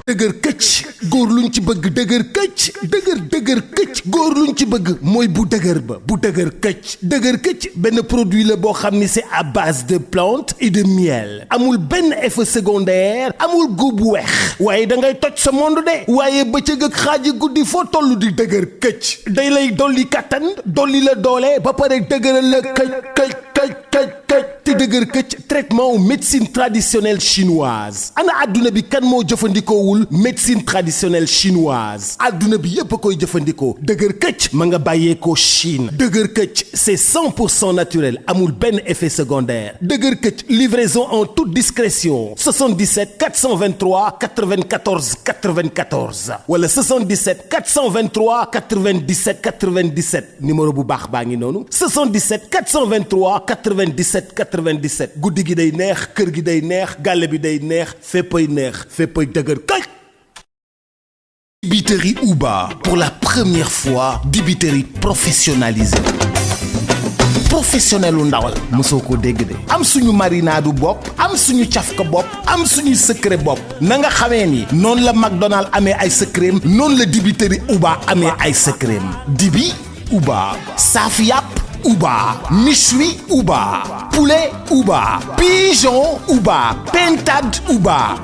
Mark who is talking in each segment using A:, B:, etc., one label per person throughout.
A: dëgër këcc góor luñ ci bëgg dëgër këcc dëgër këcc góor luñ ci bëgg mooy bu dëgër ba bu dëgër këcc benn produit la boo xam ni c'est à base de plantes et de miel amul benn effet secondaire amul góob bu weex waaye da ngay toj sa monde de waaye bëccëg ak xaaji guddi foo toll di dëgër këcc day lay dolli kattan dolli la doole ba pare dëgëral la këcc te dëgër këcc traitement ou médecine traditionnelle chinoise ana adduna bi kan moo jëfandikoowul médecine traditionnelle chinoise adduna bi yépp a koy jëfandikoo dëgër këcc ma nga bàyyeekoo Chine dëgër këcc c'est 100% naturel amul benn effet secondaire dëgër këcc livraison en toute discrétion 77 423 94 94 wala 77 423 97 97 numéro bu baax baa ngi noonu 77 423 97 97 guddi gi day neex kër gi day neex gàlle bi day neex féppay dëgër kay. Dibiterie Uba pour la première fois dibiterie professionnalisée professionnel u ndawal mosoo ko dégg de am suñu marinaadu bopp am suñu cafka bopp am suñu secret bopp na nga xamee ni noonu la McDonald amee ay secret noonu la dibiterie Uba amee ay secret dibi Uba saaf yàpp Uba méchoui Uba poulet Uba pigeon Uba pintade Uba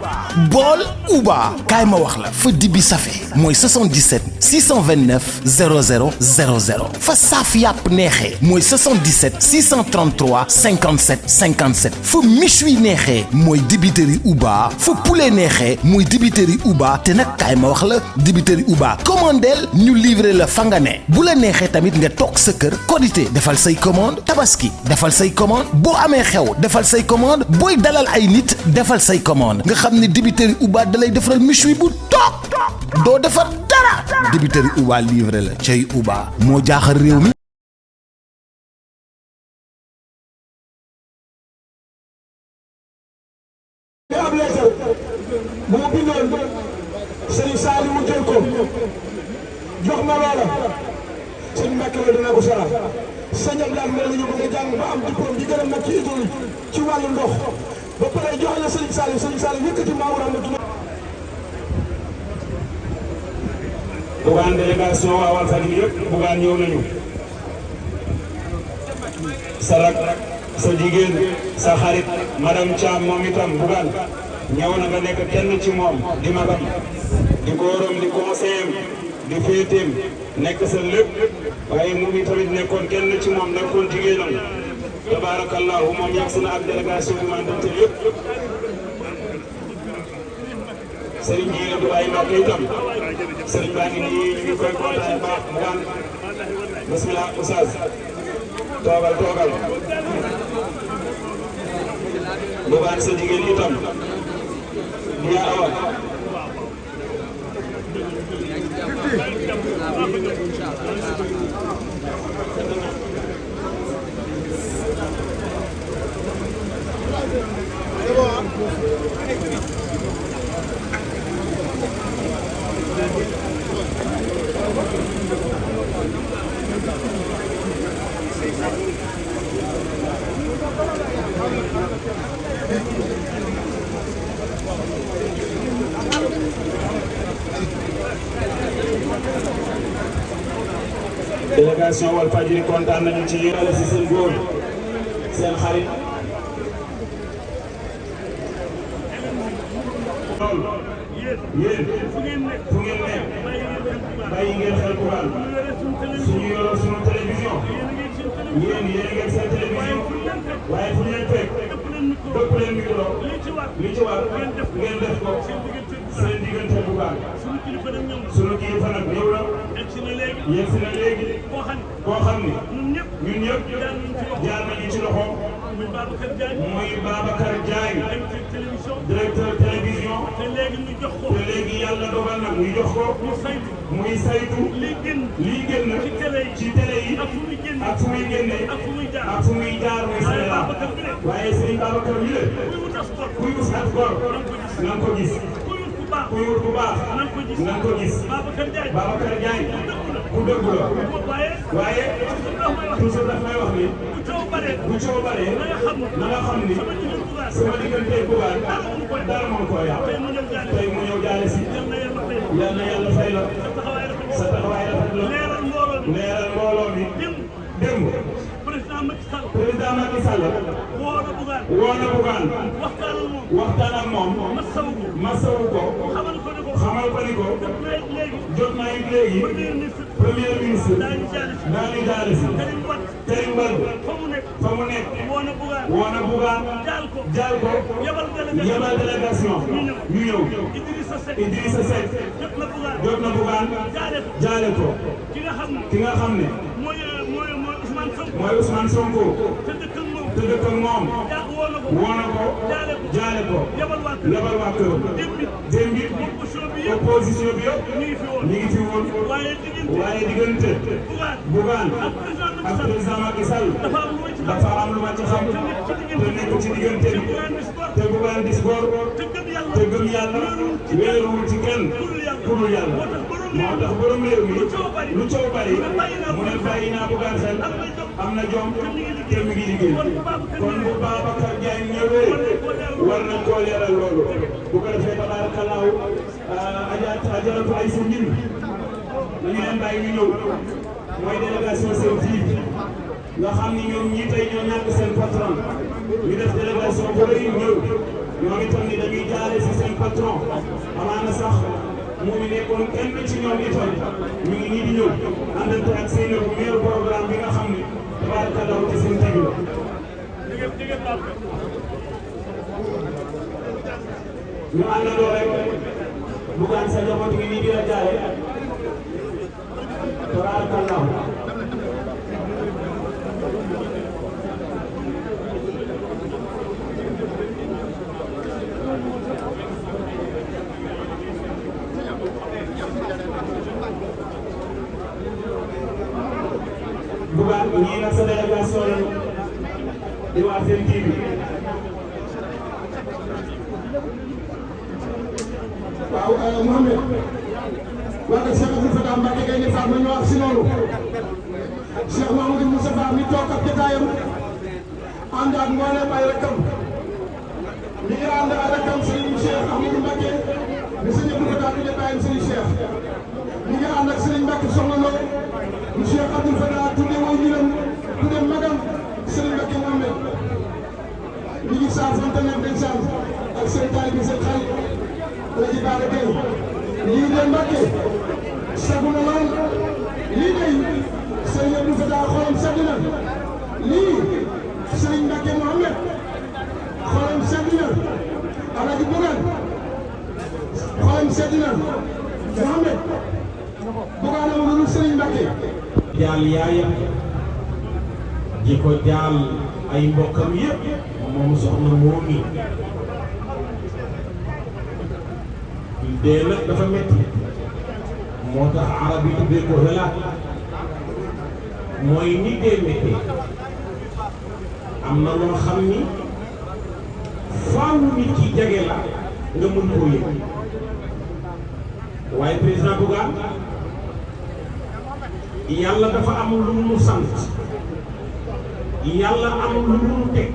A: bool Uba kaay ma wax la fa dibi safe mooy 77 629 00 00 fa saaf yàpp neexee mooy 77 633 57 57 fa méchoui neexee mooy dibiteri Uba fa poulet neexee mooy dibiteri Uba te nag kaay ma wax la dibiteri Uba commandeel ñu livrer la fa nga ne bu la neexee tamit nga toog sa kër Korité defal say commande Tabaski defal say commande boo amee xew defal say commande booy dalal ay nit defal say commande nga xam ne dibiteri Uba dalay defaral méchoui bu toog doo defar dara dibiteri Uba livré la cay Uba moo jaaxal réew mi.
B: bu mu bindoon Serigne Saliou mu jël ko jox ma loola sëñ Mbacke la dina ko sara sëñam daal mel nañu bëgg a jàng ba am diplôme bi gën a mag ci hydraulique ci wàllu ndox ba pare jox la Serigne Saliou yëkkati maa war a mën Bougane délégation waa Walfadjri yëpp Bougane ñëw nañu sa rak sa jigéen sa xarit madame Thiam moom itam Bougane ñëw na nga nekk kenn ci moom di magam di góoram di conseillam di féeteem nekk sa lépp waaye mu ngi tamit nekkoon kenn ci moom nekkoon jigéenam tabarakallahu moom yegg si na ak délégation bi man dem te yëpp Serigne ji la du ay mbokk itam Serigne baa ngi nii ñu ngi koy kontaan baax Bougane bismillah oustaz toogal Bougane sa jigéen itam Dia Awa délégation Walfadjri kontaan nañu ci yéen si seen góor seen xarit yéen fu ngeen nekk bàyyi ngeen xel Bougane suñu yoroo suñu télévision yéen ngeen seen télévision waaye fu ngeen fekk dëpp leen micro li ci war ngeen def ko seen diggante Bougane suñu kilifa nag ñëw na yegg si na léegi koo xam ni ñun ñëpp jaar nañu ci loxo muy Babacar Diagne directeur télévision te léegi yàlla dogal na muy jox ko muy saytu lii génn ci télé yi ak fu muy génne ak fu muy jaar muy Sénégal waaye Serigne Babacar wi la kuy wut ak góor na nga ko gis kuy wut bu baax na nga ko gis Babacar Diagne ku dëgg la. waaye toujours daf may wax ni bu coow baree na nga xam ni sama diggante Bougane dara moom koo yàq tey mu ñëw jaale si yal na yàlla fay la sa taxawaay rafet la leeral mbooloo mi démb président Macky Sall woo na Bougane waxtaan ak moom masawu ko xamal ko ni ko jot naa it léegi premier ministre daañu jaale si Karim Wade fa mu nekk woo na Bougane jaal ko yebal délégation ñu ñëw Idrissa Seck jot na Bougane jaale ko ki nga xam ne mooy Ousmane Sonko te dëkk ak moom woo na ko jaale ko yebal waa këram démb bi opposition bi yëpp ñu ngi fi woon waaye diggante Bougane ak président Macky Sall dafa am lu ma ci xam te nekk ci diggante bi te Bougane di góor te gëm yàlla wéeruwul ci kenn ku dul yàlla moo tax borom réew mi lu coow bari mu ne bàyyi naa Bougane xel am na jom te mi ngi liggéey kon bu Babacar Diagne ñëwee war nañ koo leeral loolu bu ko defee tabaarakallaahu ajaratu ay sa njin nañu leen bàyyi ñu ñëw mooy délégation Sen TV nga xam ni ñoom ñii tey ñoo ñàkk seen patron ñu def délégation bu rëy ñëw ñoom itam ni dañuy jaale si seen patron amaana sax moom it nekkoon kenn ci ñoom itam ñu ngi nii di ñëw àndante ak seen bu meilleur programme bi nga xam ne tabaarakallaahu ci Sen TV la. ñu àndandoo rek Bougane sa njaboot ngi nii di la jaale tabaarakallaahu Bougane ñii nag sa délégation la di waa Sen TV
C: waaw Mouhamed waa kër Cheikh Abdou Fatah Mbacké Gaïndé Fatma ñu wax si noonu Cheikh Mamadou Moustapha mi toog ak jotaayam ànd ak mboolem ay rakkam mi ngi ànd ak rakkam Serigne Cheikh Amadou Mbacké mi Serigne Abdou Fatah di jotaayam Serigne Cheikh mi ngi ànd ak Serigne Mbacké Soxna Lo mi Cheikh Abdou Fatah tudde woo ñiram tudde magam Serigne Mbacké Mouhamed mi ngi saafante nag ndeysaan ak seen taalibe seen xarit Alaaji Baara Gueye lii de Mbacké sagu na lool lii de Serigne Abdou Fatah xolam sedd na lii Serigne Mbacké Mouhamed xolam sedd na Alaaji Bougane xolam sedd na Mouhamed Bougane amul lu Serigne Mbacké
D: jaal yaayam di ko jaal ay mbokkam yëpp moom soxna moomi dee nag dafa metti moo tax arab yi tuddee ko helaat mooy ni dee metti am na loo xam ni faaw nit ki jege la nga mën koo yëg waaye président Bougane yàlla dafa am lu mu sant yàlla am lu mu teg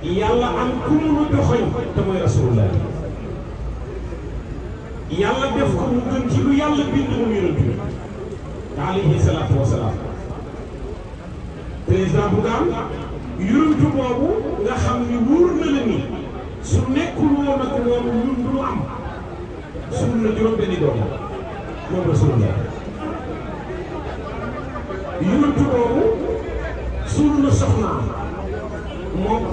D: yàlla am ku mu joxoñ te mooy rasulullah yàlla def ko mu gën ci lu yàlla bind mu yonent bi alayhi salaatu wa salaam président Bougane yonent boobu nga xam ni wóor na la ni su nekkul woon ak moom ñun du ñu am suul na juróom benni doom moom rasulullah yonent boobu suul na soxnaam moom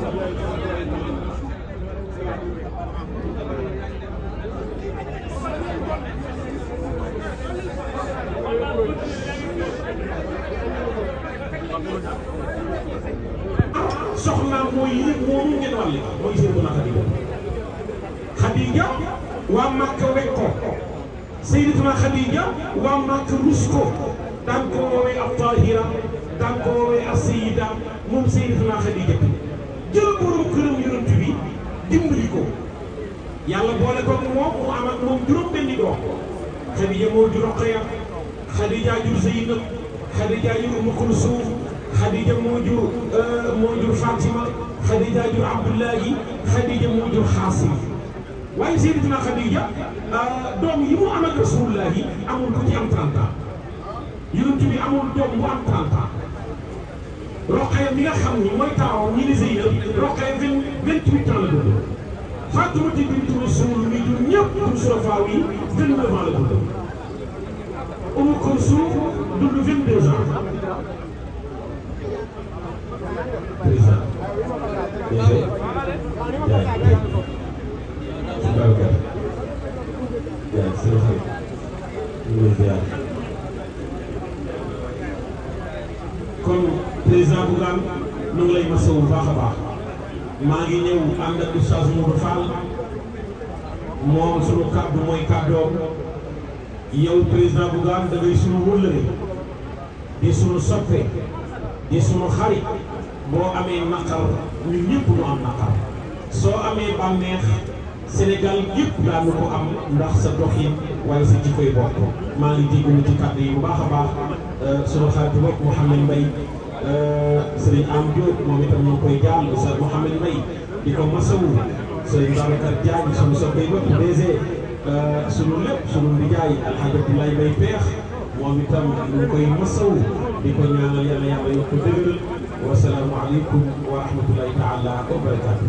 D: soxnaam mooy yëg moomu ngeen wàlle mooy Seydina Khadija waa Makka wekk ko Sayyidatuna Khadija waa Makka rus ko daan ko woowee ab Tahira daan ko woowee ab Sayyida moom Sayyidatuna Khadija jël borom këram yonent bi dimbali ko yàlla boole ko moom mu am ak moom juróom benni doom Khadija moo jur Roqaya Khadija jur Zeynab Khadija jur Umm Kulsum Khadija moo jur Fatima Khadija jur Abdullahi Khadija moo jur Xaasim waaye Sayyidatuna Khadija doom yi mu am ak Rasulullah yi amul ku ci am 30 ans Yonent bi amul doom bu am 30 ans Roqaya mi nga xam ni mooy taawam ñi ni Zeynab Roqaya 28 ans la dund Fatima bintu Rasul mi jur ñëpp pour surafaaw yi 29 ans la dund Umm Kulsum dund 22 ans président kon président Bougane ñu ngi lay masawu bu baax a baax maa ngi ñëw ànd ak Oustaz Modou Fall moom sunu kàddu mooy kàddoom yow président Bougane da ngay sunu wëllëre di sunu soppe di sunu xarit boo amee naqar ñun ñëpp ñu am naqar soo amee bànneex Sénégal yëpp daanu ko am ndax sa doxin wala sa jikkoy bokk maa ngi jégalu ci kàddu yi bu baax a baax sunu xarit bopp Mouhamed Mbaye Serigne Am Diop moom itam ñu ngi koy jàll sa Mouhamed Mbaye di ko masawu Serigne Babacar Diagne sunu soppay bopp DG sunu lépp sunu nijaay Alhaji Abdoulaye Mbaye Peex moom itam ñu koy masawu di ko ñaanal yàlla yàlla yokk dëgëral wa salaamu aleykum wa rahmatullahi taala wa barakaatu